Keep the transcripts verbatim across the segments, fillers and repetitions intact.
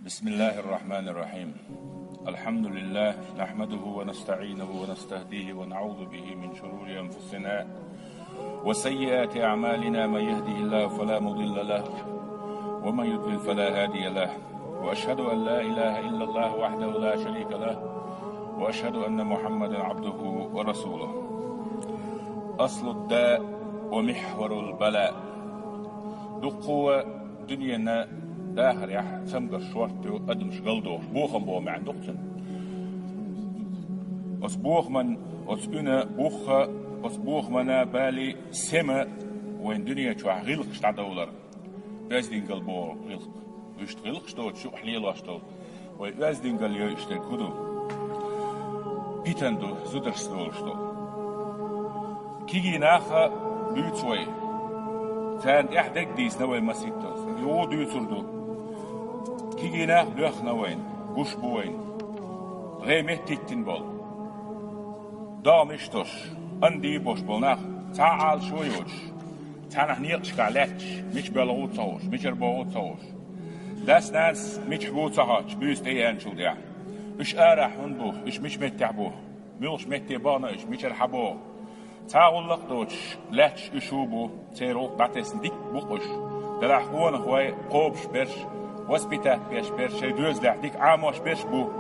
بسم الله الرحمن الرحيم. الحمد لله، نحمده ونستعينه ونستهديه ونعوذ به من شرور أنفسنا وسيئات أعمالنا. من يهده الله فلا مضل له ومن يضلل فلا هادي له. وأشهد أن لا إله إلا الله وحده لا شريك له وأشهد أن محمدا عبده ورسوله. أصل الداء ومحور البلاء. Дуккха дуьненан дахарехь цамгарш шортта ю адамаш галдохуш, бохам боху маьӀна ду-кх цуьнан. Оцу бохаман, оцу уьнан бух а, оцу бохаман балий сема вайн дуьнен чохь гӀиллакхаш дӀадовлар. Оьздангалла боху гӀиллакх. Вуьшта гӀиллакхаш доцуш юкъахь лелош долу вай оьздангалла йойуш дерг хӀун ду? Питана ду, зударшца долуш долу. Кегий нах а буьйцу вай. Царна тӀехь дерг дийцина вай масийттаза. Юха дуьйцур ду. Кегий нах а боьхна вайна, гуш бу вайна. ГӀе меттиттина болу. ДогӀмаш а тосуш, андий а беш болу нах, цхьа а Ӏалашо а йоцуш, цхьанхьа некъашкахь лаьтташ, мича боьлху а ца хууш, мичара боху а ца хууш. Дас-нанас мичахь бу а ца хоттуш, буьйса тӀееанчул тӀаьхьа. Уьш арахь хӀунда бу, уьш мича меттехь бу, муьлхачу метте бахана уьш, мичара хьан боху. Цхьа гӀуллакх а доцуш, лаьтташ уьш а бу, церан гӀуллакх дӀатесна дика бу-кх уьш. Делахь къонахой кхобуш берш, воспитать беш берш, шайн доьзалехь дика Ӏамош берш бу.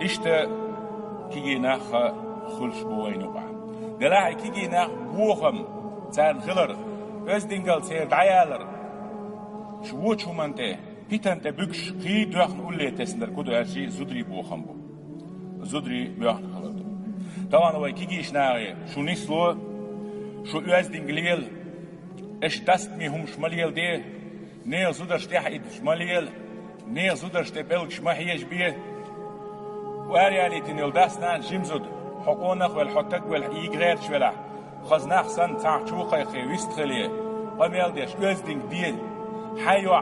Иштта кегий нах а хуьлуш бу вайна юкъахь. Делахь и кегий нах бохам царна хилар, оьздангалла церан дӀаялар, шу вочу хӀуманна тӀе, питана тӀе буьгуш, кхин а доьхна улле тесна дерг хӀун ду аьлча, зударий бохам бу. Зударий боьхна хилар ду. Тахана вай кегийчу нахе, шу нисло, шу оьздангалла лела, аша дастаме хӀумаш ма леладе, нехан зударшна тӀаьхьа идаш ма лела, нехан зударшна тӀе пӀелгаш ма хьежабе. Араялийтина йолу дас-нанас, жима зуда, хьо къонах а велахь, хьо стаг а велахь, ийга гӀерташ велахь, хаза нах санна, цхьанхьа чу а кхайкхий, вистхилий, къамел деш, оьздангалла де. Хьайн йоӀ,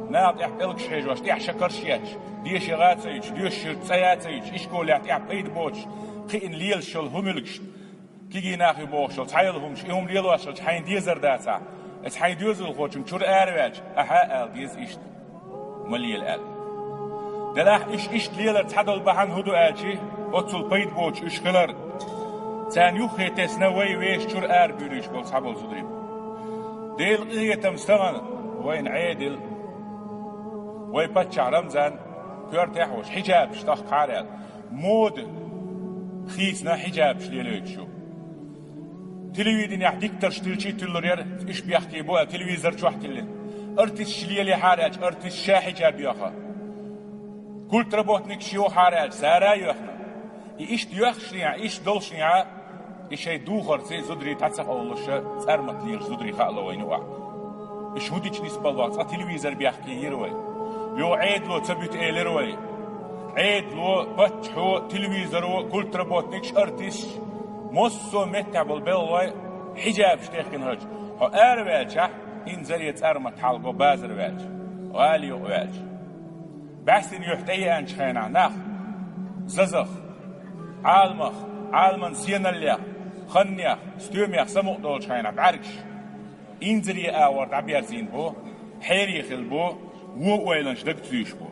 наха тӀехь пӀелгаш хьежош, тӀехь шакарш етташ, деши гӀа а ца юьтуш, доьшуш цӀа а ца юьтуш, ишколехь тӀехь пайда боцуш, кхиъна лелаш йолу хӀуманаш, кегий нах ю бохуш йолу цхьа йолу хӀуманаш, и хӀума лелош хилча хьайна дезар дацахь, аса хьайн доьзалхочунна чуьра араваьлча, ахьа а ала деза иштта. Ма лела аьлла. Делахь уьш иштта лелар цхьадолу бахьана хӀун ду аьлча, оццул пайда боцуш уьш хилар. Царна юххе тесна вай вешан чуьра арабуьйлуьйтуш болу цхьаболу зударий бу. Делан къинхетамца тахана вайна Ӏедал, вай паччахь Рамзан коьртехь а волуш, хьиджабаш тахкахьара аьлла, мода хийцина хьиджабаш лелойтуш ю. Телевиденехь дикторш тилча а туьллур яра, уьш бехке бу аьлла, телевизор чохь тиллина. Артисташ лелехьара аьлча, артист ша хьиджаб йоьхна. Культработникаш йохьара аьлча, цара а йоьхна. И иштта йоьхнашехь, иштта долушехь, и шайн духарца зударий дӀа ца къовлуш, цӀармат лелаш зударий хаало вайна юкъахь. Уьш хӀун дича нисбала вац, цкъа телевизор бехке йира вай. Йо, Ӏедало ца буьту элира вай. Ӏедало, паччахьо, телевизоро, культработникаш, артисташ, массо а меттехь болу белхалой хьиджабаш техкина хилча, хьо араваьлчахь, инзаре цӀармат хьалго базар ваьлча, гӀали юкъа ваьлча. БӀаьстина юьхь тӀееанчу хенахь нах, зазах, Ӏаламах, Ӏаламан сеналлех, ханнех, стоьмех самукъа долчу хенахь бӀаьргаш, инзаре агӀор дӀаберзийна бу, хьере хилла бу, вон ойланаш дага ца дуьйш бу.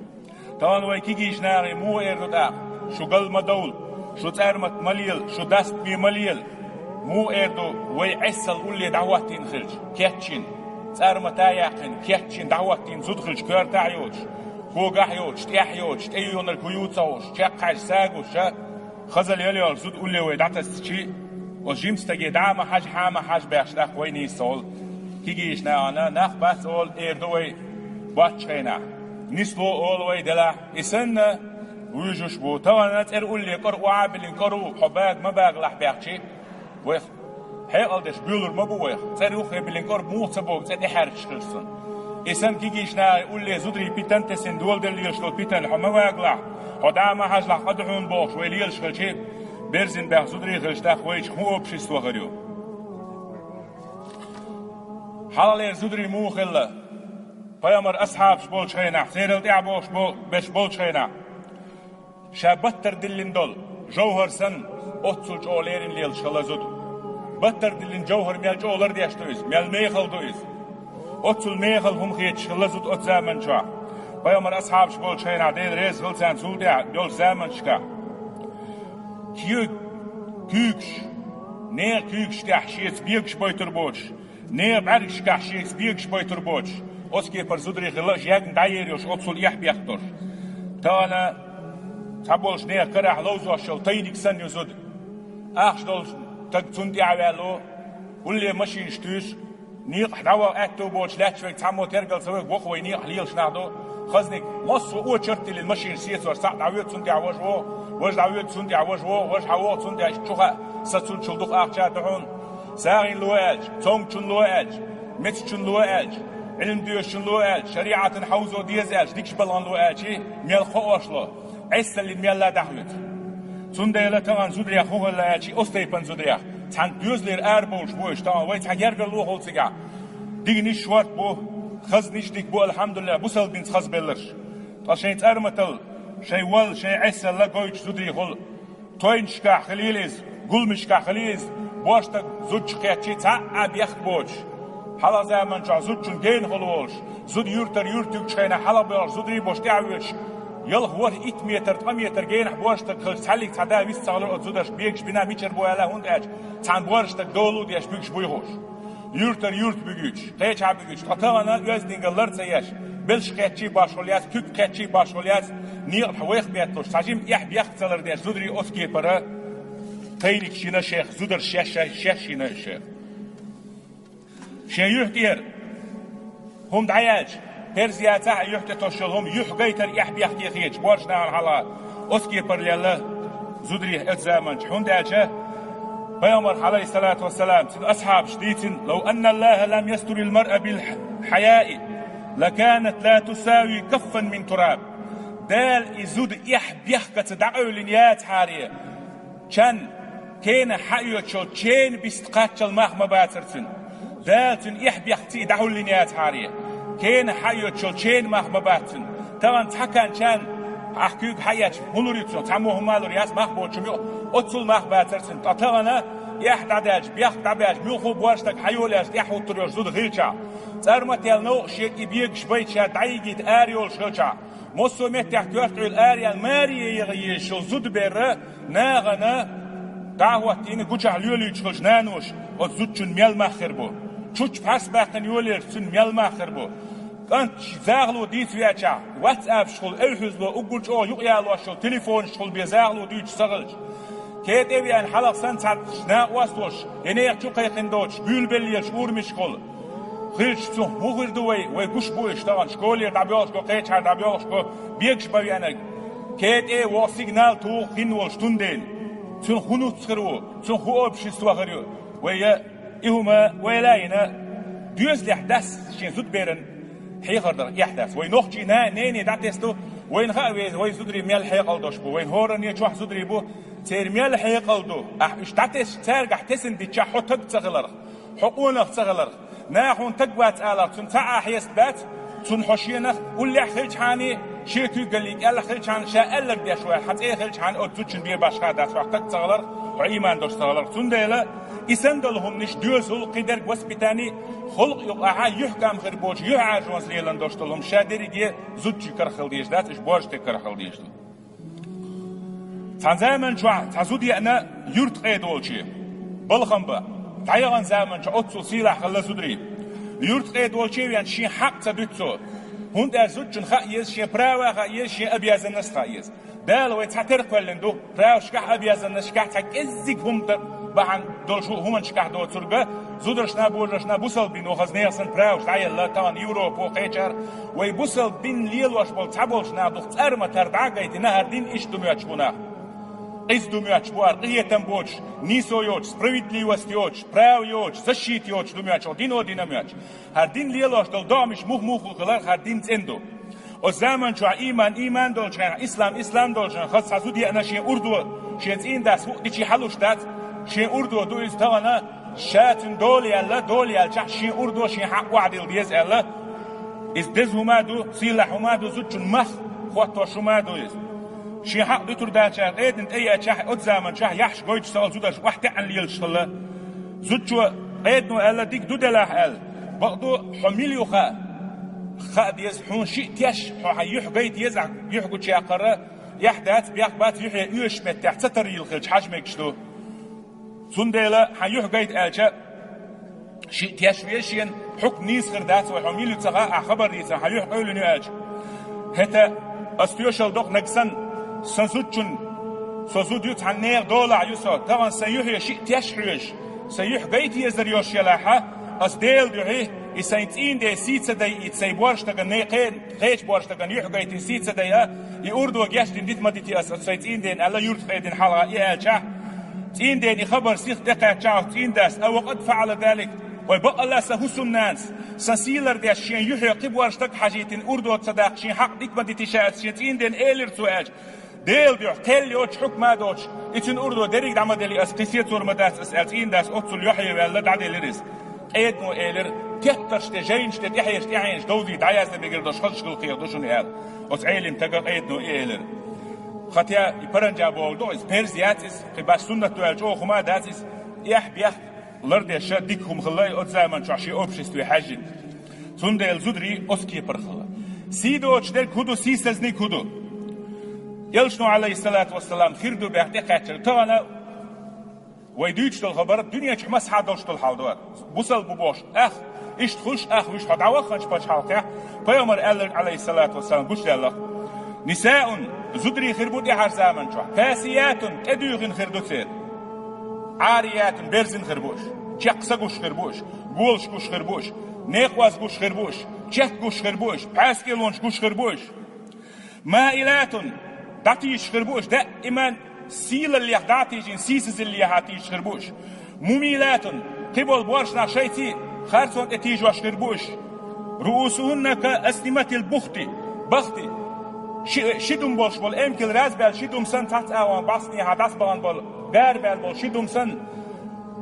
Тахана вай кегийчу нахе муха эр ду тӀаккха: шу гал ма довла, шу цӀармат ма лела, шу дастаме ма лела. Муха эр ду вай Ӏесалла улле дӀахӀоттийна хилча, кечйина, цӀармат а яьккхина, кечйина дӀахӀоттийна зуда хилча, коьртахь а йоцуш, когахь а йоцуш, тӀехь а йоцуш, тӀеюьйгӀинарг хӀун ю ца хууш, чекххьаьжча сагуш а, хазалла яла йолуш зуда улле вай дӀатассичи, оцу жима стаге дӀа а ма хьажа, хьа а ма хьажа баьхча, тӀаккха вай нийса ца волу кегийчу нахана, нах бац олу эр ду вай боцчу хенахь. Нисло олу вай делахь, и санна вуьйжуш бу. Тахана цӀера улле кӀора охьа а биллина, кӀора хьо бага ма багалахь баьхчи, вайх хьекъал деш буьйлур ма бу вайх. ЦӀера юххе биллина кӀора муха ца богу цӀе тӀехьаьрчаш хилча санна. И санна кегийчу нахе улле зударий питана тесина доладелла лелаш долу питана хьо ма вагалахь, хьо дӀа а ма хьажалахь, къа ду хьуна бохуш вай лелаш хилчи, берзина баьхна зударий хилча, тӀаккха вайчу хӀун общество хир ю? Хьалхалера зударий муха хилла? Пайхамар асхьабаш болчу хенахь, церал тӀаьхьа бохуш бо-, берш болчу хенахь, ша баттара диллина долу жовхӀар санна, оццул чӀогӀа леррина лелаш хилла зуда. Баттара диллина жовхӀар мел чӀогӀа лардеш ду иза, мел мехала ду иза. Оццул мехала хӀума хеташ хилла зуда оцу заман чохь. Пайхамар асхьабаш болчу хенахь, Дела реза хила царна, цул тӀаьхьа йолчу заманашкахь куьйг-, куьйгаш, нехан куьйгаш тӀехь шеца бегаш бойтур боцуш, нехан бӀаьргашкахь шеца бегаш бойтур боцуш, оцу кепара зударий хилла, ягна дӀаер йолуш, оццул эхь бехк долуш. Тахана цхьаболчу нехан карахь ловзош йолу тайниг санна ю зуда. Ахча долчу стаг цунна тӀаьхьаваьлла, гӀулле машинаш туьйсу, некъахь дӀаваха аьтто боцуш лаьтташ верг цхьаммо тергал ца вайга, ваха вай некъахь лелаш нах ду. Хазниг массо а очередь диллина машинаш сецош, цхьаъ дӀавоьду, цунна тӀехь важа вогӀу, важа дӀавоьду, цунна тӀехь важа вогӀу, важа хьан вогӀу, цунна тӀехь чу хаьа, сан цул чул дукха ахча а ду хьуна. СагӀина ло аьлча, цомгачунна ло аьлча, мецачунна ло аьлча, Ӏилма доьшучунна ло аьлча, шариӀатан хьовзо деза аьлча, дикачу балхана ло аьлча, мел кхоош ло. Ӏессаллин мелла дӀахьоьцу. Цундела тахана зударех хӀун хилла аьлча, оцу тайпана зударех, цхьана доьзалера арабовлуш бу уьш тахана, вай цхьа гергарло хуьлу цигахь. Дегнаш шорта бу, хазнаш дика бу, алхьамдулиллахӀ, бусалба динца хаза белларш. Ткъа шайн цӀарматалла, шайн валла, шайн Ӏессалла гойтуш зударий хуьлу. Тойнашкахь хилийла иза, гуламашкахь хилийла иза, божаршка зудчух кхетчий цхьа а бехк боцуш. Хьалха заманчохь зудчун гена хуьлу волуш, зуда юьртара юьрта юьгучу хенахь хьалха боьлхуш зударий болуш тӀаьхьавоьдуш, ялх, ворхӀ, итт метр, ткъа метр генахь божаршка хилча, цхьаллиг цхьа да вист ца хилар оцу зударшка бегаш бина, мичара бу аьлла, хӀунда аьлча цхьана божаршка долу деш буьгуш буй хууш. Юьртара юьрта буьгуьйтуш, кхечахьа буьгуьйтуш, ткъа тахана оьздангалла лар ца еш, белш кхетчий башхалла яц, куьг кхетчий башхалла яц, некъахь вайх бетталуш, цхьа жима эхь бехк ца лардеш зударий оцу кепара тайниг шина шех, зударш шаьш, шаьш, шаьш шина шех. Шен юьхь тӀера хӀума дӀаяьлча, перза яцахь а, юьхь тӀе тосуш йолу хӀума юьхь гайтар эхь бехке хеташ, божаршна хьалха оцу кепара лелла зударий оцу заманчохь. ХӀунда аьлча Пайхамар, Ӏалайхиссалату вассалам, цуьнан асхьабаша дийцина: «Лав анна Аллаха лам ястурил маръа бил хьаяи, лаканат ла тусави каффан мин тураб». Дала и зуда эхь бехкаца дӀакъевлина яцахьара, чан кена хьаоьцуш йолу чена бист кхаччалла мах ма бацара цуьнан. Дала цуьнан эхь бехкаца и дӀахьуллина яцахьара, кена хьаоьцуш йолу чена мах ма бац цуьнан. Тахана цхьа кан чан ахь куьйга хьаэцча, хӀун лур ю цунах? Цхьаммо хӀума а лур яц, мах боцуш хӀума ю, оццул мах бацара цуьнан. Ткъа тахана эхь дӀадаьлча, бехк дӀабаьлча, муьлхха божаршка хьайола аьлча, тӀаьхьахӀуттур йолуш зуда хилчахь, цӀармател новкъа шега и бегаш байта ша дӀайигийта ара йолуш хилчахь, массо а меттехь коьрта Ӏуьйла ара яьлла, маре яха езаш йолу зудаберра нахана дӀахӀоттийна гучахь лелуьйтуш хилча, наноша оцу зудчун мел мах хир бу. Чучча пхьарс баьккхина йолаелча, цуьнан мел мах хир бу. КӀант захало дийца веачахь, ватсапаш хуьлу, эвхьазло, уггар чӀогӀа юкъаялош йолу телефонаш хуьлу бен захало дуьйцуш ца хилча. КетӀе а веана, хьалха санна цхьа накъост волуш, я нехан чу кхайкхина доцуш, буьйлабелла езаш урамаш хуьлу. Хилча, цунах хӀун хир ду вай, вай гуш бу уьш тахана, школера дӀабоьлхуш го, кхечахьара дӀабоьлхуш го, бегаш ма веанарг. КетӀе а вон сигнал туху хин волуш тун ден. Цунах хӀун нуц хир ву, цунах хӀун общество хир ю? Вай я и хӀума вайла а йина, доьзалехь дас шен зудаберан хьехар дар эхь дац. Вай нохчий на-, нене дӀатесна ду, вайна хаьа веза, вай зударий мел хьекъал долуш бу, вайн хӀоранна чохь зударий бу, церан мел хьекъал ду. Ахь уьш дӀатесча, цаьргахь тесна диччахь, хьо таг ца хиларх, хьо къонах ца хиларх, наха хьуна таг вац аларх, цунна цхьа а хьеста бац, цунна хьо шенах уллехь хилчхьана, шен куьйгаллин кӀелахь хилчхьана, ша аьлларг деш ваьлла, хьан цӀе хилчхьана, оцу зудчун бен башха дац хьох таг ца хиларх, хьо ийман долуш ца хиларх. Цундела и санна долу хӀуманаш доьзал, кхидерг воспитание, халкъ юкъахь юьхькам хир боцуш, юьхьӀаьржонца лелан долуш долу хӀума ша дерриге зудчуьнан карахь хила дезаш дац, уьш божаршкан карахь хила дезаш ду. Цхьана заман чохь цхьа зуда еана юьртан къеда волче. Балхам бан, дӀаяхана заман чохь оццул сийлахь хилла зударий. Юьртан къеда волче а веана, шен хьакъ ца дуьту цо. ХӀунда аьлча зудчунна хаа еза, шен права хаа еза, шен обязанность хаа еза. Дала вай цхьатерра кхоьллина ду, правашкахь, обязанностьшкахь, цхьа кӀеззиг хӀума дан бахьана долуш хӀуманашкахь доцург а, зударшна, божаршна, бусалба дино хаза нехан санна праваш дӀаелла, тахана Европо, кхечара. Вай бусалба дин лелош болу цхьаболчу наха дукха цӀарматар дӀа а гайтина, хӀара дин иштта ду моьттуш бу нах. Къиза ду моьттуш бу хӀара, къинхетам боцуш, нийсо йоцуш, справедливость йоцуш, права йоцуш, защита йоцуш ду моьттуш, дино дина моьттуш. ХӀара дин лелош долу догӀмаш муха-муха хилар, хӀара дин цӀена ду. Оцу заман чохь ийман ийман долчу хенахь, ислам ислам долчу хенахь, хаза цхьа зуда еана шен урдо, шен цӀийнан дас хӀуъа дичи хьалуш дац, шен урдо ду иза тахана, ша цуьнан дола яьлла, дола яьлчахь шен урдо шен хьакъ охьадилла деза аьлла. Иза деза хӀума а ду, сийлахь хӀума а ду, зудчун мах хӀоттош хӀума а ду иза. Шен хьакъ дуьтур дацара къедина тӀееачахь, оцу заман чохь яхьаш гойтуш ца хилла, зударш охьатаьӀна лелаш хилла. Зудчо къедано аьлла, дика ду делахь аьлла. Бакъду, хьо мила ю хаьа. Хаа деза, хьуна шиъ теш, хьо хьан юхь гайта еза, юхь гучаяккхара, эхь дац, бехк бац, юхье оьшуча меттехь ца тарйийла хилча хьажа мегаш ду. Цундела хьан юхь гайта аьлча, шиъ теш веза шена, хьукм нийса хир дац вай, хьо мила ю ца хаьа, ахь хабар дийцар, хьан юхь къевлина ю аьлча. ХӀета ас тоьшалла доккху наг санна, сан зудчун, со зуда ю, цхьана нехан долахь ю со, тахана сан юхье шиъ теш хьоьжуш, сан юхь гайта езар йолуш елахьа, ас Делан дуьхьа, и сайн цӀийнан ден сий ца дайийта, сайн боьрша стагана, кхечу боьрша стагана юхь гайтина сий ца дайа, и урдо гечдина дита ма дитий ас, ас сайн цӀийнан дена аьлла, юьртахь хьедина хьалха и аьлчахь, цӀийнан дена и хабар сиха тӀекхаьччахь, ас цӀийнан дас: «А ва къад фаӀала залик», вай, бакъалла сан хӀусамнанас, сан сий лардеш, шен юьхье кхин боьрша стаг хьажийтина, урдо ца даккха, шен хьакъ дита ма дитий ша ас, шен цӀийнан дена элира цо аьлча, Делан дуьхьа кхел йоцуш, хьукма доцуш, и цуьнан урдо дерриг дӀа ма делли, ас кхин сецор ма дац ас аьлла, цӀийнан дас оццул юьхье ваьлла дӀаделира иза. Къедамо элира, тептарш тӀе, жайнаш тӀе, тӀехьераш тӀехьенаш довзий дӀаяздан мегар долуш хазачу гулхех ду шуна аьлла. Оцу Ӏелим стага къедамо и элира. Хатя и паранджа бохург ду иза, перз яц иза, кхин баш суннат ду аьлла чӀогӀа хӀума а дац иза, эхь, бехк лардеш дика хӀума хилла и оцу заман чохь шен обществе хьаьжжина. Цундела зударий оцу кепара хилла. Сий доцуш дерг хӀун ду, сийсазниг хӀун ду? Элчано, Ӏалайхиссалату вассалам, хир ду баьхна тӀекхаьччара, тахана вай дуьйцуш долу хабар дуьнен чохь массахьа долуш долу хьал ду. Бусалба бу бохуш, ах, иштта хуьлуш, ах, вуьш хьо дӀавахханчу пачхьалкхехь, пайхамар аьлларг, Ӏалайхиссалату вассалам, гучудаьлла. Нисаун, зударий хир бу тӀаьхьарчу заман чохь, касиятун, тӀедуьйхина хир ду церан. Ӏариятун, берзина хир бу уьш, чекх са гуш хир бу уьш, голаш гуш хир бу уьш, некъоз гуш хир бу уьш, чек гуш хир бу уьш, пхьаьскӀелонаш гуш хир бу уьш. Маилатун, дӀатийжаш хир бу уьш, даиман сийлаллех дӀа а тийжина, сийсазаллехьа тийжаш хир бу уьш. Мумилатун, кхиболу боьрша нах шайций харцонна тӀе тийжош хир бу уьш. Руусухунна ка асниматил бухти, бахти. Ши, ши дум болуш болу, эмкал раз баьлла ши дум санна, цхьацца агӀон бӀаьстехьа дӀасабахана болу, гара баьлла болу ши дум санна,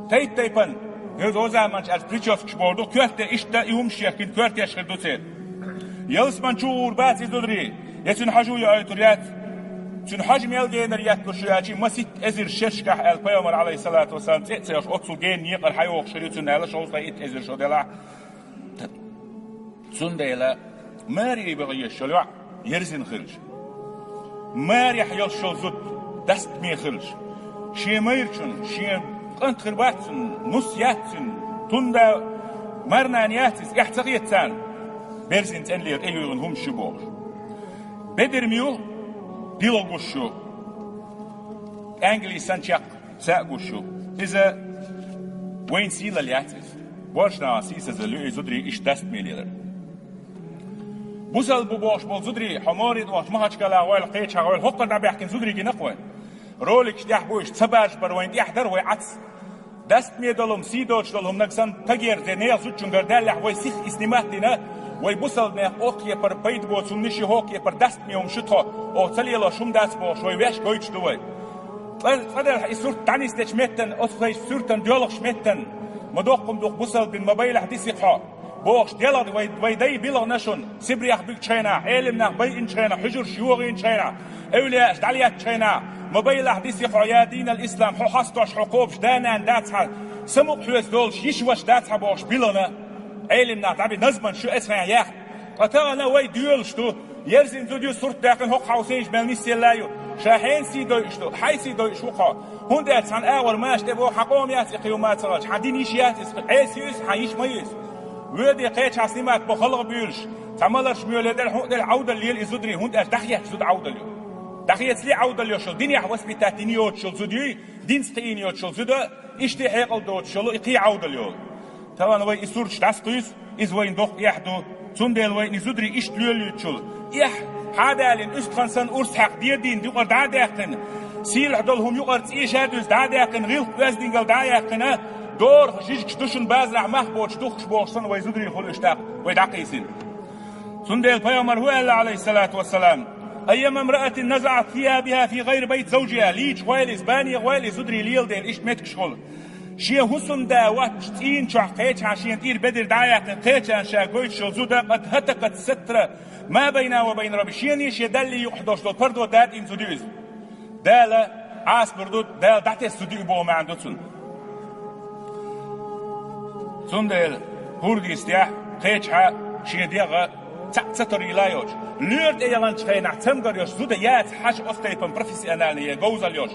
тайп-тайпана, хӀеза заманчу аьлча прическаш бохург ду, коьрте иштта и хӀумаш ехкина коьртеш хир ду церан. Ялсамани чу гӀур бац и зударий, я цуьнан хьожа яойтур яц. Цуьнан хьожа мел генара етталуш ю аьлча, масийтта эзар шершкахь аьлла, пайхамар, Ӏалайхиссалату вассалам, цӀе а ца йоьхуш, оццул гена некъара хьайогӀуш хир ю цуьнан аьлла, шовзткъе итт эзар шо делахь. Цундела маре бан езаш йолу йоӀ ерзина хилча, марехь йолуш йолу зуда дастаме хилча, шен майрачун, шен кӀант хир бац цуьнан, нус яц цуьнан, тунда марнана яц иза, эхь ца хета царна, берзина цӀена лера тӀеюьйгӀина хӀумаш ю бохуш. Бедарма ю, билгӀа гуш ю, ангали санна чекх са а гуш ю. Иза вайна сийлалла яц иза. Боьрша нахана сийсазалла ю и зударий иштта дастаме лелар. Бусалба бу бохуш болу зударий, хьо Морин вахча, Махачкала гӀойла, кхечахьа гӀойла, хӀокхара дӀабаьхкина зударий гина-кх вайн. Роликаш тӀехь бу уьш, ца бажа бара вайна тӀехь дара вай Ӏац. Дастаме долу хӀума, сий доцуш долу хӀума нагахь санна тагера де нехан зудчуьнгара даьллехь, вай сиха и снимать дина, вай бусалба нехан оцу кепара пайда боцу хӀуманаш ю, хӀокху кепара дастаме хӀумаш ю тхо, оха ца лелош хӀума дац бохуш, вай ваьш гойтуш ду вай. Цкъа, цкъа делахь и сурт дӀанисдечу меттана, оцу вай суьртан доьлхуш меттана, ма доккхун дукха бусалбин, ма байлахь диси хьо. Бохуш, делахь вай, вай дай билгӀина шуна, Сибрех буьгучу хенахь, Ӏелам нах байинчу хенахь, хьуьжарш йогӀийначу хенахь, эвлияаш дӀалеттачу хенахь, ма байлахь диси хьо, я динал ислам, хьо хьастош, хьо кхобуш да-нана дац хьан, самукъа хьоьца долуш, йиш-ваша дац хьан бохуш билгӀина. Ӏелам нах дӀаби назманаш ю эцхьаьн яхна. Ткъа тахана вай доьлуш ду, ерзина зуда ю, сурт даьккхина, хӀокху хьовсийча мел нисъелла ю. Ша хьенан сий дойуш ду, хьайн сий дойуш ву хьо. ХӀунда аьлча хьан агӀор маша тӀе боху, хьан къома яц и кхин хӀума ца хилча, хьан дин йиш яц иза, Ӏеса ю иза, хьан йиш ма ю иза. Воьде кхечахьа снимать бо халха буьйлуш, цхьа маларш моьле делахь, хӀун а делахь, Ӏовдал лела и зударий, хӀунда аьлча дӀахецча зуда Ӏовдал ю. ДӀахецале Ӏовдал йо шуна, динехь воспитать йина йоцуш йолу зуда юй, динца кхиийна йоцуш йолу зуда, иштта хьекъал доцуш йолу и кхин Ӏовдал йолу. Тахана вай и сурташ дӀасакхуьйсу, иза вайна доккха эхь ду. Цундела вайна и зударий иштта лелуьйтучул, эхь хьадалийна, уьстагӀан санна урс хьаькхна, дедийна юкъара дӀа а даьккхина, сийлахь долу хӀума юкъара цӀийша а дуьзна дӀа а даьккхина, гӀиллакх-оьздангалла дӀа а яьккхина, дорах жижигаш ду шуна базарахь мах боцуш духкуш бохуш санна, вай зударий хуьлу уьш тӀаккха, вай дӀакхийсина. Цундела пайхамар хӀун аьлла, Ӏалайхиссалату вассалам: «Аййама мраатин назаӀат сиябиха фи гӀайри байт завжиха», лийча гӀойла иза, бане гӀойла иза зударий леладелла иштта меттигаш хуьлу. Шен хӀусамда воцчу цӀийнан чохь кхечахьа шена тӀера бедар дӀа а яьккхина, кхечарна ша гойтуш йолу зуда, къад хӀатакат сатра ма байна ва байна рабби, шений шен Даллий юкъахь долуш долу пардо датӀийна зуда ю иза. Дала Ӏасабур ду, Дала дӀатесна зуда ю боху маьӀна ду цуьнан. Цундела хӀордийстехь кхечахьа шен дегӀ Цхьаъ ца тора йила йоцуш, лоьра тӀе яханчу хенахь цамгар йош зуда яц хьажа оцу тайпана профессиональный я говзалла йош.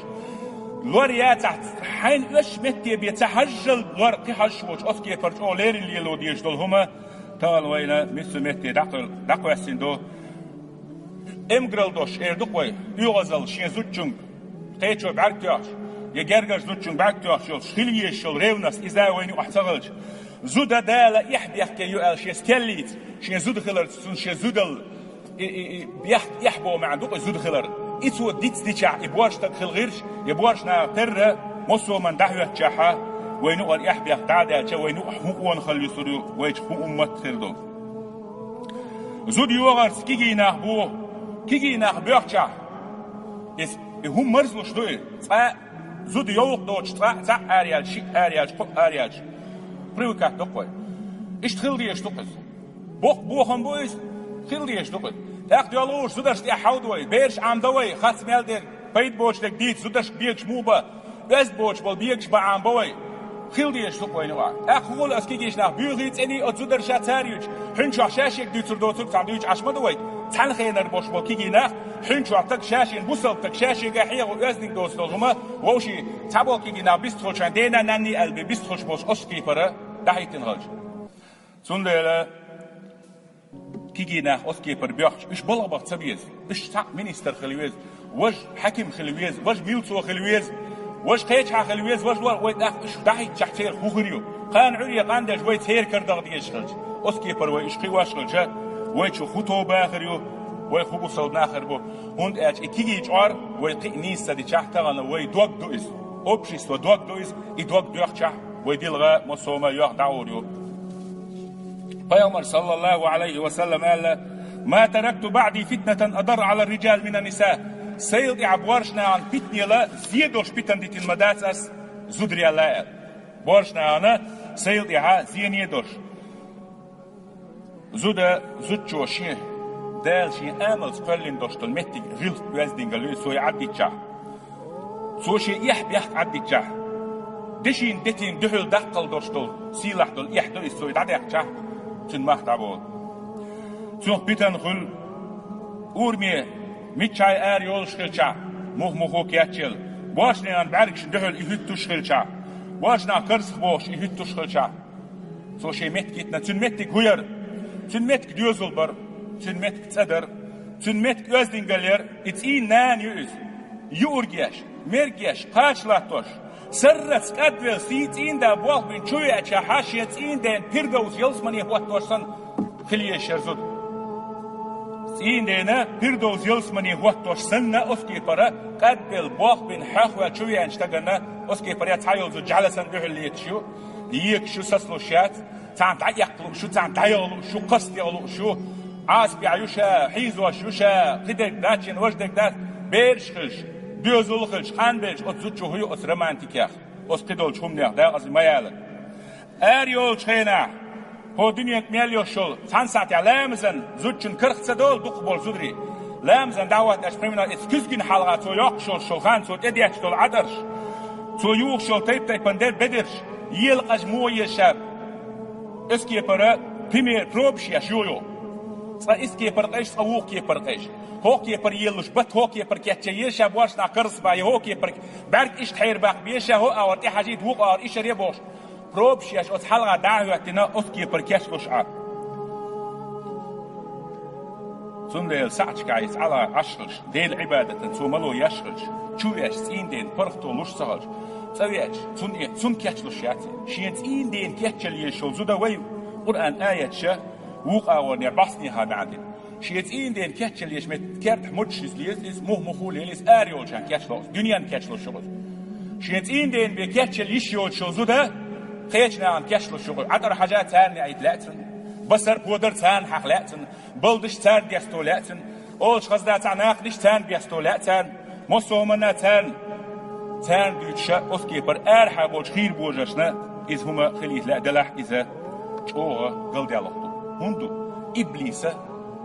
Лор яцахь, хьайна оьшучу метте бен ца хьажжал лор кхин хьажаш воцуш оцу кепара чӀогӀа лерина лело дезаш долу хӀума тахана вайна миссу метте дӀакхуьл-, дӀакхоьссина ду. Эмгарал дош эр ду-кх вай, оьгӀазалла шен зудчуьнга кхечо бӀаьрг тоьхча, я гергарчу зудчуьнга бӀаьрг тоьхча йолуш хила езаш йолу ревность иза вайна юкъахь ца хилча, зуда Дала эхь бехке ю аьлла шен стеллица, шен зуда хиларца, цунна шен зудалла, и, и, и, бехк, эхь боху маьӀна ду-кх и зуда хилар. И цо диц дичахь, и борша стаг хила гӀирш, я борша наха терра, массо а ман дӀахӀоьттачахьа, вайна юкъара эхь бехк дӀа а даьлча, вайна юкъахь хӀун къонахалла юсур ю, вайчу хӀун уммат хир ду. Зуда йогӀарца кегий нах бу, кегий нах боьхчахь, иза, и хӀума марзлуш ду и, цкъа а зуда йовха доцуш, цкъа а цхьаъ араялча, шиъ араялча, кхоъ араялча, привыкать до-кх вай. Иштта хила дезаш ду-кх иза. Боккха бохам бу иза, хила дезаш ду-кх иза. ТӀаккха доьлхуш зударшна тӀехь хьовда вай, бераш Ӏамадо вай, хац мел дерг, пайда боцуш дерг дийца, зударшка бегаш муха бан, оьзда боцуш болу бегаш бан Ӏамабо вай. Хила дезаш ду-кх вайна юкъахь. ТӀаккха хӀун хуьлу аса кегийчу нах буьйхий, цӀений оцу зударша цара юьйцуш, хьуьнчохь ша шега дуьйцур доцург цхьаъ дуьйцуш Ӏаш ма ду вай. Цхьана хенара болуш болу кегий нах, хьуьнчохь стаг ша шена, бусалба стаг ша шега хьехо оьздангалла доцу долу хӀума, вовшийн цхьаболу кегий нах бистхуьлуш, шайн дена-нанна аьлла бен бистхуьлуш болуш оцу кепара дӀахӀиттина хилча. Цундела кегий нах оцу кепара боьхча, уьш балха баха ца беза. Уьш цхьаъ министр хила веза, важа хьаьким хила веза, важа милцо хила веза, важа кхечахьа хила веза, важа лор, вай тӀаккха уьш дӀахӀиттачахь церан хӀун хир ю? Кхана Ӏуьйре къандеш вай церан кара даха дезаш хилча, оцу кепара вай уьш кхиош хилча, вайчух хӀун тоба хир ю, вай хӀун бусалба нах хир бу? ХӀунда аьлча и кегий чкъор вай кхин а нийса ца дичахь, тахана вай дог ду иза. Общество дог ду иза, и дог доьхчахь, вай дилха массо а ма йоьхна дӀагӀур ю. Пайхамар, саллаллаху алейхи ва саллам, аьлла: «Ма таракту баъди фитнатан адар ала рриджал мина нниса». Сайла тӀехь боршнахана питанела зен долуш питана дитина ма дац ас зударел аьлла. Боршнахана сайла тӀехьа зене долуш. Зуда, зудчо шен, Дала шен амалца кхоьллина долуш долу меттиг гӀиллакх, оьздангалла ю иза цо и Ӏаддитчахь. Цо шен эхь-бехк Ӏаддитчахь. Дешин, детин дуьхьал даккхал долуш долу, сийлахь долу эхь ду иза цо и дӀадаьккхичахь, цуьнан мах дӀаболу. Цунах питана хуьлу, ураме миччахьа ара йолуш хилчахь, мух-мухо кечъелла, боршнахана бӀаьргашна дуьхьал и хӀуьттуш хилчахь, боршнах карзах бохуш и хӀуьттуш хилчахь. Цо шен меттиг йитина, цуьнан меттиг хӀун яра? Цуьнан меттиг доьзал бара, цуьнан меттиг цӀа дара, цуьнан меттиг оьздангалла яра, и цӀийнан нана ю иза. Юург еш, мерг еш, кхача латтош, сарралц кӀадвелла сий цӀийнан да болх бина чу веачахьа, шен цӀийнан дена Пирдовс ялсамане хӀоттош санна хила езаш яра зуда. ЦӀийнан дена Пирдовс ялсамане хӀоттош санна, оцу кепара кӀадвелла болх бина хьоьхвелла чу веанчу стагана, оцу кепара цхьа йолу зуда жӀаьла санна дуьхьал леташ ю, екаш ю, сацалуш яц, царна дӀаэккха лууш ю, царна дӀаяха лууш ю, кхаста яха лууш ю, Ӏазапехь ю ша, хьийзош ю ша, кхидерг дац шена, важа дерг дац, бераш хилча, доьзал хилча, къанбелча, оцу зудчо хӀун ю оцу романтикех, оцу кхидолчу хӀуманех, дакъаза ма яла. Ара йолчу хенахь, хӀо дуьненга мел йолуш йолу, цхьана сахьтехь ламазан зудчун карах ца долу дукхахболу зударий. Ламазан дӀахӀоттаьчу примерно иза куьзгина хьалха цо йоккхуш йолуш йолу хан, цо тӀедетташ долу Ӏадарш, цо юхуш йолу тайп-тайпана дерг бедарш, ела къажа муха еза ша, оцу кепара пример, пробаш еш ю-йо. Цкъа оцу кепара къежа, цкъа вукху кепара къежа. ХӀокху кепара еллуш бат хӀокху кепара кечъян еза ша, боршнах карзах бан, я хӀокху кепара бӀаьрг иштта хьерабаккха беза ша, хӀокху агӀор тӀехьажийта, вукху агӀор иша ре бохуш. Пробаш еш оцу хьалха дӀа а хӀоьттина, оцу кепара кечлуш Ӏа. Цундела сахьташкахь иза Ӏала Ӏаш хилча, Делан Ӏибадатан цо мало еш хилча, чу веача цӀийнан дена паргӀато луш ца хилча, цӀа веача, цунна, цунна кечлуш яц. Шен цӀийнан дена кечъяла езаш йолу зуда вай Къуръан аяташа, вукху агӀорнера бӀостанехьа маьӀна дина. Шен цӀийнан дена кечъяла езаш метта кертахь мучаш иза леза, иза мух-мухо лела, иза ара йолчарна кечло, дуьненна кечлуш ю иза. Шен цӀийнан дена бен кечъяла йиш йоцуш йолу зуда кхечу нахана кечлуш ю иза. ӀатӀар хьажа царна яийта лаьа цунна, басар, подар царна хьаха лаьа цунна, балдаш царна десто лаьа цунна, олуш хаза дац, цхьа накханаш царна бесто лаьа царна, массо а хӀуманна царна, царна дуьйцуша, оцу кепара арахьа болчу хийра божаршна иза хӀума хилийта лаьа делахь, иза чӀогӀа галдаьлларг ду. ХӀунда ду? Иблиса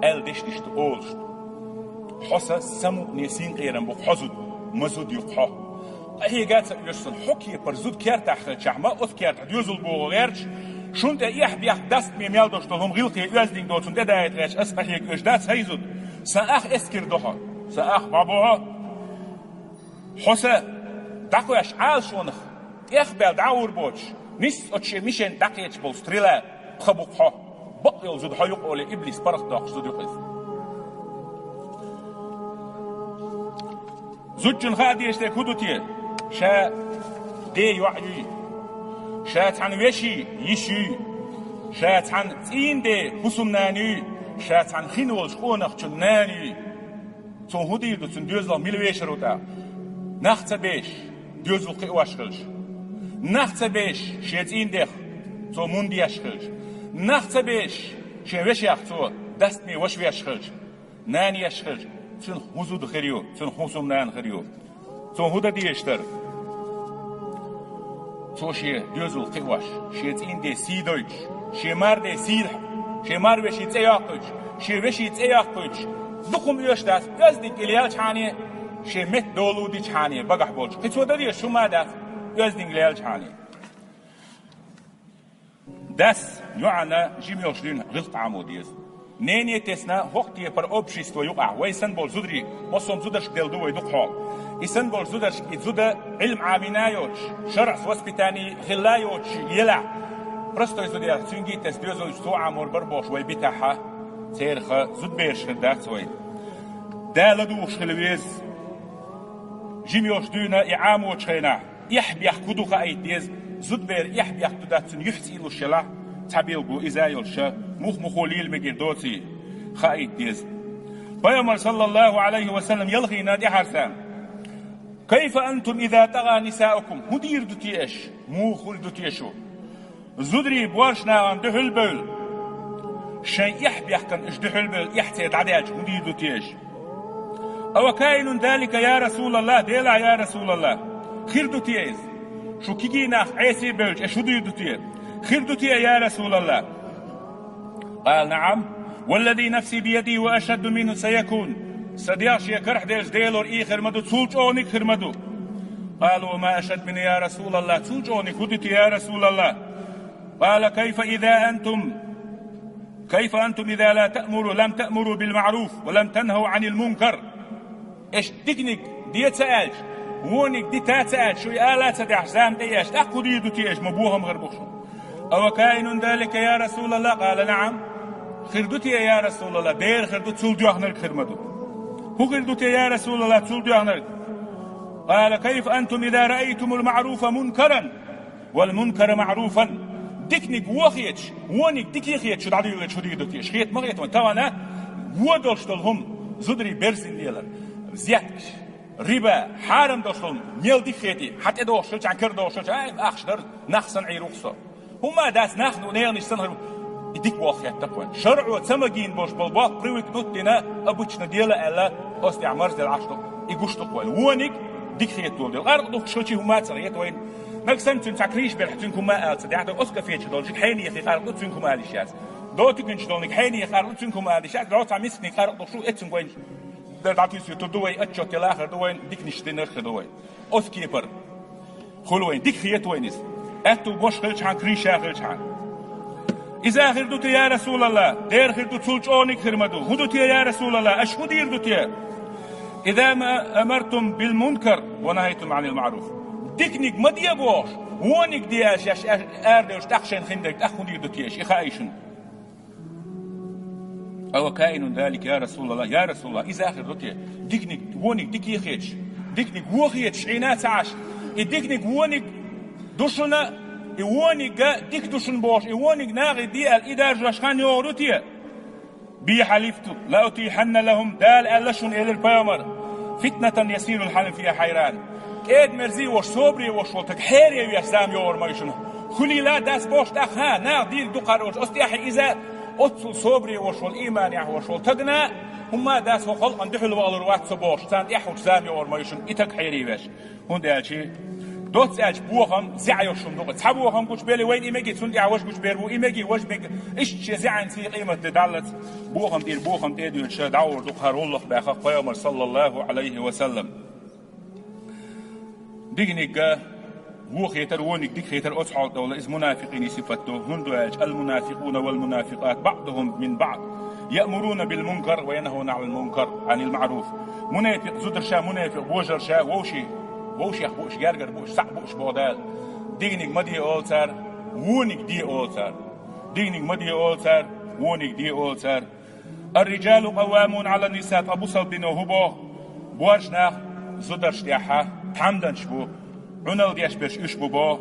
аьлла дешнаш ду, олуш ду. Хьо сан самукъане синкъерам бу-кх хьо зуда, ма зуда ю-кх хьо. Къахьега а ца оьшу сан, хьо кепара зуда кертахь хилчахь, ма оцу кертахь доьзал бохо гӀерташ, Шун тӀе эхь-бехк, дастаме мел долуш долу хӀума гӀиллакхе, оьздангалла доцун тӀедаийта гӀерташ ас къахьега оьшу дац, хӀай зуда. Сан ах эскар до хьо, сан ах бӀобо хьо. Хьо сан дӀакхоьссича Ӏалашонах тӀехбаьлла дӀа а гӀур боцуш, нийсса оцу шен мишенна дӀакхеташ болу стрела пха бу-кх хьо. Бакъ йолу зуда хьо ю-кх олий, иблис паргӀатдоккхуш зуда ю-кх иза. Зудчунна хаа дезаш дерг хӀун ду те? Ша ден йоӀ юй, ша цхьана вешин йиша юй, ша цхьана цӀийнан ден хӀусамнана юй, ша цхьана хин волчу къонахчун нана юй. Цунна хӀун дийр ду, цуьнан доьзалх мила вешар ву тӀаккха? Нах ца беш, доьзал кхиош хилча, нах ца беш, шен цӀийнан дех цо мунда еш хилча, нах ца беш, шен вешех цо дастаме ваша веш хилча, нана еш хилча, цуьнан хӀун зуда хир ю, цуьнан хӀун хӀусамнана хир ю? Цо хӀун дан дезаш дара? Цо шен доьзал кхиош, шен цӀийнан ден сий дойтуш, шен маран ден сий, шен маран вешин цӀе йоккхуьйтуш, шен вешин цӀе йоккхуьйтуш, дукха хӀума оьшуш дац, оьздангалла лелчхьана, шен меттан дола дичхьана, багахь болчу. Кхин цо дан дезаш хӀума а дац, оьздангалла лелчхьана. Дас йоӀана жима йолуш дуьйна гӀиллакх Ӏамо деза. Нене тесна хӀокху кепара общество юкъахь, вай санна болу зударий, массо а зударшка делла ду вай дукха хьолахь. И санна болу зударшка и зуда Ӏилма Ӏамийна а йоцуш, шарӀан воспитание хилла а йоцуш елахь, простой зуда елахь, цуьнга а тесна доьзалш цо Ӏамор бара бохуш вай битахь, церах зудабераш хир дац вайн. Да ладугӀуш хила веза. Жима йолуш дуьйна и Ӏамочу хенахь, эхь-бехк хӀун ду хаийта деза, зудаберан эхь-бехк ду дац цуьнан юьхь цӀийлуш елахь, цхьа билгало иза а йолуш, муха-муха лела мегар доций, хаийта деза. Пайхамар, саллаллаху Ӏалайхи ва саллам, ялхийна тӀаьхьарца: «Кайфа антум иза тӀагӀа нисаукум?» ХӀун дийр ду те аша? Муха хуьлур ду те шу? Зударий боьрша нахана дуьхьал бевлла, шайн эхь-бехкана уьш дуьхьал бевлла, эхь церан дӀадаьлча, хӀун дийр ду те аша? «Ава каинун далика, я Расулаллах?» Делахь, я Расулаллах, хир ду те иза? Шу кегий нах Ӏеса а бевлча, аша хӀун дийр ду те? Хир ду те, я Расулаллах? Къала: «НаӀам, валлази нафси биядихи ва ашадду минху саякун». Сан дегӀ шен карахь деллачу Делора и хир ма ду, цул чӀогӀаниг хир ма ду. Къалу: «Ва ма ашадду минху, я Расулаллах, цул чӀогӀаниг хӀун ду те, я Расулаллах?» Къала: «Кайфа иза антум, кайфа антум иза ла таъмуру, лам таъмуру бил маъруф ва лам танхау Ӏанил мункар?» Аша диканиг де ца аьлча, вониг дита ца аьлча, шу и ала а ца деш, зама тӀе а еш, тӀаккха хӀун дийр ду те аша, ма бохам хир бу шун? «Ава каинун далика, я Расулаллах?» Къала: «НаӀам». Хир ду те, я Расулаллах? Дера хир ду, цул доьхнарг хир ма ду. ХӀун хир ду те, я Расулаллах, цул доьхнарг? Къала: «Кайфа антум иза раайтумул маъруфа мункаран, вал мункара маъруфан». Диканиг вон хеташ, вониг дика хеташ шу дӀадуьйлалуьйтуш хӀун дийр ду те аша? Хета ма хета вайн? Тахана вон долуш долу хӀума, зударий берзина лелар, взяткаш, риба, хьарам долуш долу мел дика хетий, хьан тӀедогӀуш хилча, хьан кара догӀуш хилча, ай, ахча дара, нах санна Ӏийр ву-кх со. ХӀумма а дац, нах а, ненанаш санна хир ву. И дика воккха хетта-кх вайн. ШарӀо ца магийна болуш болу боккха привыкнуть дина, обычно дела аьлла, оцу тӀехь марзделла Ӏаш ду-кх, и гуш ду-кх вайн. Вониг дика хеталур дела. Къаркъа духкуш хилча хӀумма а ца хета вайн. Нагахь санна цуьнан цхьа крыша белахь, цуьнга хӀумма а ала ца дехьа ду, оцу кафечу долчуьнга хьенехе къаркъа ду, цуьнга хӀумма ала йиш яц. Доту гуьнчу долниг хьенехе къаркъа ду, цуьнга хӀумма ала йиш яц, дӀо цхьа мисканиг къаркъа ду, шу эццунга вайн. Дар дӀатуьйсур ду вай, отчет яла хир ду вайн, диканаш динарг хир ду вай. Оцу кепара хуьлу вайн, дика хета вайн иза. Аьтту бош хилчхьана, крыша хилчхьана. Иза хир ду те, я Расулаллах? Дера хир ду, цул чӀогӀаниг хир ма ду. ХӀун ду те, я Расулаллах? Аша хӀун дийр ду те? «Иза ма амартум бил мункар ва нахайтум Ӏанил маъруф». Диканиг ма де бохуш, вониг де аьлча, аша арадевлча тӀаккха шайна хин дерг, тӀаккха хӀун дийр ду те аша? И хаий шуна. «Ава каинун далика, я Расулаллах?» Я Расулаллах, иза хир ду те? Диканиг, вониг дика хеташ, диканиг вон хеташ Ӏийна ца Ӏаш, и диканиг вониг ду шуна, и вониг дика ду шуна бохуш, и вониг нахе де аьлла, и даржош хан йогӀур ю те? «Би хьалифту ла утихьанна лахум», Дала аьлла шуна, элира пайхамар, «фитнатан ясирул хьалим фиха хьайран». КӀеда-мерза а волуш, собаре а волуш волу таг хьере веш зама йогӀур ма ю шуна. Хуьлийла а дац бохуш тӀаккха, наха дийриг ду кхара олуш, оцу тӀаьхьа иза, оццул собаре а волуш волу, ийманехь волуш волу тагана, хӀумма а дац, хӀокху халкъана дуьхьал валур вац со бохуш, царна тӀаьхьа хӀуттуш зама йогӀур ма ю шуна, и таг хьере веш. ХӀунда аьлча, доцца аьлча, бохам зӀе йолуш хӀума ду-кх. Цхьа бохам гучубелли, вайна и мегий, цунна тӀехь важа гучубер бу, и мегий, важа мегий. Иштта шен зӀенан сий къематде даллалц, бохам тӀера бохам тӀе а доьдуша, дӀагӀур ду-кх хӀара гӀуллакх, баьхна-кх пайхамар, саллаллаху Ӏалайхи ва саллам. Диканиг а, Вон хетар, вониг дика хетар оцу хьолехь долу, иза мунафикъийн сифат ду. ХӀунда аьлча: «Ал-мунафикъуна вал-мунафикъат баъдухум мин баъд, яъмуруна бил-мункар ва янхавна Ӏанил мункар, Ӏанил маъруф». Мунафикъ зударша, мунафикъ божарша вовши-, вовшех бууш, гергара бууш, схьа бууш боху Дала. Диканиг ма де олу цара, вониг де олу цара. Диканиг ма де олу цара, вониг де олу цара. «Ар-риджалу къаввамуна Ӏалан-ниса», ткъа бусалба дино хӀун боху? Боьрша нах зударшна тӀехь тхьамданаш бу, Ӏуналла деш берш уьш бу боху.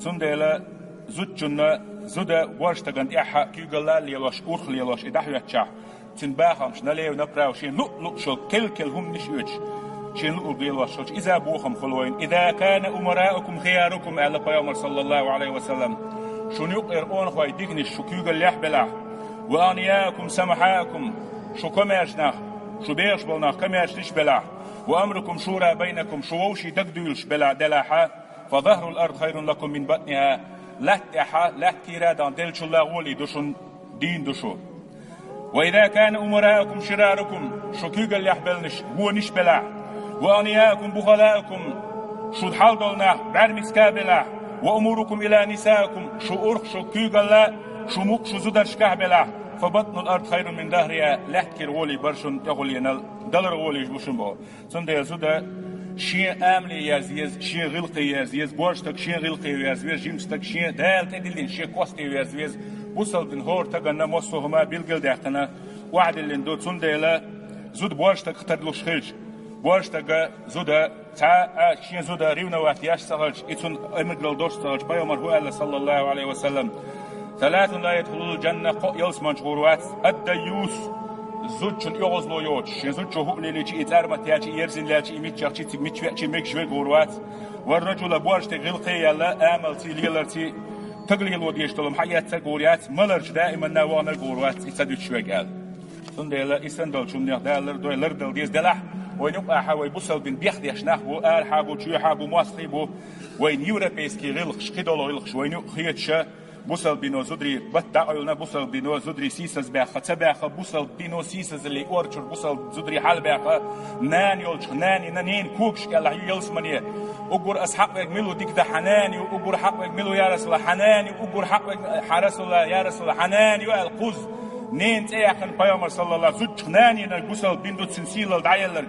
Цундела зудчунна, зуда боьрша стагана тӀехь куьйгалла а лелош, урх а лелош и дӀахӀоьттичахь, цуьнан бахамаш налево-направо шена луъ-луъ шо, кел-кел хӀуманаш оьцуш, шена луъург лелош хилча, иза бохам хуьлу вайна. «Иза кана умараукум хиярукум», аьлла пайхамар, саллаллаху Ӏалайхи ва саллам, шуна юккъера къонахой диканаш шу куьйгаллехь белахь, «ва агънияакум самахьаакум», шу комаьрша нах, шу бехаш болу нах комаьршанаш белахь, «ва амрукум шура байнакум», шу вовшийн дагадуьйлуш белахь, делахьа, «фа захрул ард хайрун лакум мин батниха», латта тӀехьа, латта кийра а дан деллачул а гӀоле ду шуна, дийна ду шу. «Ва иза кана умараакум ширарукум», шу куьйгаллехь белланаш вонаш белахь, «ва агънияакум бухалаакум», шу хьал долу нах бӀаьрмиска а белахь, «ва умурукум ила нисаакум», шу урх, шу куьйгалла, шу мукъ, шу зударшкахь белахь, «фа батнул ард хайрун мин захриха», латта кира гӀоле бара шуна тӀехуленал, далар гӀоле бу шуна боху. Цундела зуда шен амале ерза еза, шен гӀиллакхе ерза еза, боьрша стаг шен гӀиллакхе верза веза, жима стаг шен Дала тӀедиллина шен косте верза веза. Бусалба дин хӀора стаганна массо а хӀума билгалдаьккхина, охьадиллина ду. Цундела зуда боьрша стагах тарлуш хилча, боьрша стага зуда цхьа а шен зуда ревновать еш ца хилча, и цунна эмгал дош ца хилча, пайхамар хӀун аьлла, саллаллаху Ӏалайхи ва саллам: «Саласун ла ядхулул джанна», кхо ялсаманчу гӀур вац: «Ад-дайюс», зудчун оьгӀазло йоцуш, шен зудчо хӀуъа лелийча, и цӀармат яьлча, и ерзина лаьлча, и миччахча, цига мича веача, мегаш верг гӀур вац. «Вар-раджула», боьрша стаг гӀиллакхе а яьлла, амалций, леларций, стаг лело дезаш долу хӀума хьаэцнарг гӀур яц, маларчу даиманна ваханарг гӀур вац, и ца дуьтуш верг аьлла. Цундела и санна долчу хӀуманех Дала лардой, лардала деза делахь, вайн юкъахьа вай бусалба дин бехдеш нах бу, арахьа бу, чоьхьа бу, мостагӀий бу, вайн европейский гӀиллакхаш, кхидолу гӀиллакхаш вайна юкъа хеташа, бусалба дино зударий бат дӀакъевлина, бусалба дино зударий сийсаз баьхна, ца баьхна, бусалба дино сийсазалле орчура бусалба зударий хьалабаьхна, нана йолчу нанина, ненан когаш кӀелахь ю ялсамане. Уггар ас хьакъ верг мила ву дика дан хьан нана ю, уггар хьакъ верг мила ву, я Расулаллах, хьан нана ю, уггар хьакъ верг, хьан Расулаллах, я Расулаллах, хьан нана ю аьлла кхузза. Ненан цӀе яьккхина пайхамар, саллаллаху, зудчух нана йинарг бусалба дин ду, цуьнан сийлалла дӀаелларг.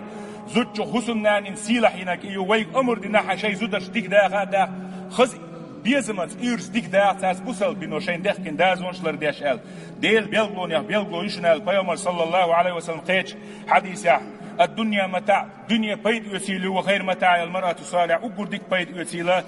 Зудчух хӀусамнанна сийлахь йинарг и ю, вайга омра дина хьан шайн зударш дика даха а даха, хаза безамца, уьйрса дика даха цаьрца, бусалба дино шайна дехкина дозанаш лардеш аьлла. Делан билгалонех билгало ю шуна аьлла пайхамар, саллаллаху Ӏалайхи ва саллам, кхечу хьадисехь: «Ад-дунья матаӀ», дуьне пайда оьцийла ю, «ва хайру матаӀиха ал-маръату салихьа», уггар дика пайда оьцийла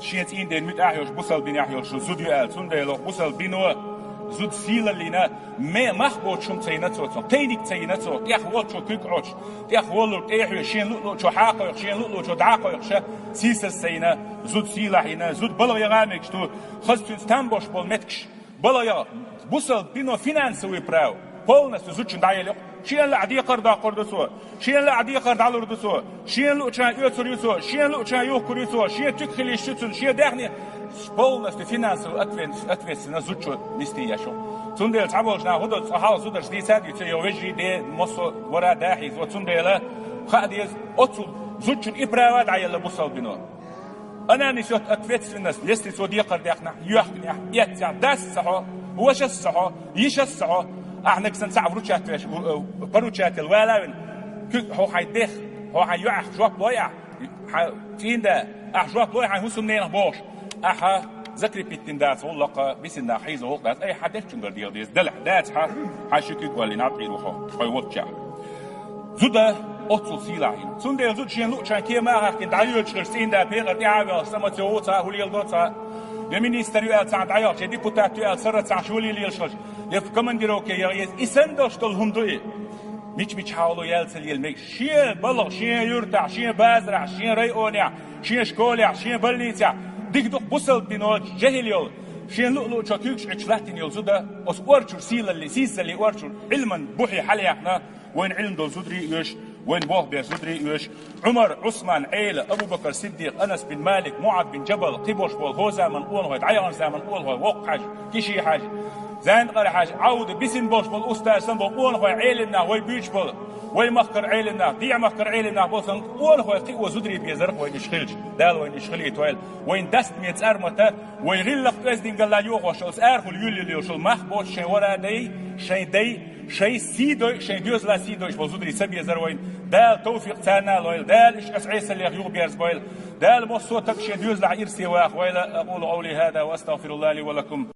шен цӀийнан ден муьтӀахь йолуш, бусалба динехь йолуш зуда ю аьлла. Цундела бусалба дино зуда сийлаллина, ме-, мах боцуш хӀума ца йина цо, цунах тайниг ца йина цо, тӀех волчо куьг Ӏочуш, тӀех воллург тӀе а хьоьжуш, шен луъ-луъчо хьакхойкхуш, шен луъ-луъчо дӀакхойкхуш, сийсаз ца йина, зуда сийлахь йина, зуда балха яха а мегаш ду, хаза цуьнца там бош болу меттигаш балха яха. Бусалба дино финансовый право полностью зудчунна дӀаелла ю. Шена лаахь декхар доккхур ду цо, шена лаахь декхар дӀалур ду цо, шена луъчарна оьцур ю цо, шена луъчарна юхкур ю цо, шен туьга хила йиш ю цуьнан, шен даьхни, полностью финансовый ответ-, ответственность зудчо нисде еш ю. Цундела цхьаболчу наха хӀун до, цкъа хьалха зударш дийца а дийца, йо, вежарий, де, массо а вара, да хьийзо. Цундела хаа деза, оццул зудчунна и право дӀаелла бусалба дино. Она несёт ответственность, если цо декхар даьккхинехь, йоьхкинехь, эццехь, дас ца хьо, вашас ца хьо, йишас ца хьо, ахьа нагахь санна цхьаъ вручать веш, э, поручатель вала а вина, куьг хьо хьайн дех, хьо хьайн йоӀах жоп лой ахь, хьан цӀийнда, ахь жоп лой хьайн хӀусамненах бохуш, ахьа закрепить дина дац гӀуллакх, бисина нах хьийзо гӀуллакх дац, ай, хьан дечунгара дела деза, делахь дац хьан, хьан ши куьг валлина Ӏа тӀера ву хьо, хьо волччехь. Зуда оццул сийлахь йина. Цундела зуда шен луъчарна кема а хахкина дӀайоьдуш хилча, цӀийнда пекъар тӀаьхьа а ваьлча, самаца ву цхьа, хӀун лела до цхьа, я министр ю аьлла цхьаьна дӀайохкуче, депутат ю аьлла сара цхьаьна, хӀун лела лелаш хилча, я командировке яха еза, и санна долуш долу хӀума ду и. Мича-мича хьоло яьлла ца лела мегаш. Шен балха, шен юьртахь, шен базарахь, шен районехь, шен школехь, шен больницехь, дика ду-кх бусалба дино жехӀил йолу, шен луъ-луъчо куьйгаш Ӏуьттуш латтийна йолу зуда, оцу орчур сийлалле, сийсазалле орчур, Ӏилман бухье хьалаяьккхина, вайна Ӏилма долу зударий а оьшу, вайна болх беш зударий а оьшу. Ӏумар, Ӏусман, Ӏела, Абу-Бакр Сиддикъ, Анас бин Малик, МуӀаз бин Джабал, кхиболуш болу хӀо заман къонахой, дӀаяханчу заман къонахой, Воккха-Хьаьжа, Киши-Хьаьжа, Зандакъара-Хьажа, Ӏовда, бисина болуш болу устаз санна болу къонахой, Ӏелам нах, вай буьйцуш болу, вай махкара Ӏелам нах, дийхьа махкара Ӏелам нах болу санна, къонахой кхин а зударий безарх вайна иша хилча, Дала вайна иша хилийтойла. Вайна дастаме цӀармата, вай гӀиллакх-оьздангалла йохош йолу, арахула юьллуш йолу мах боцуш шайн вара дай, шайн дай, шайн сий дой, шайн доьзала сий дойуш болу зударий ца безара вайна. Дала тавфикъ царна а лойла, Дала иша аса Ӏесаллех юхаберзабойла, Дала массо а таг шен доьзалехь ирсе вахавойла. أقول قولي هذا وأستغفر الله لي ولكم.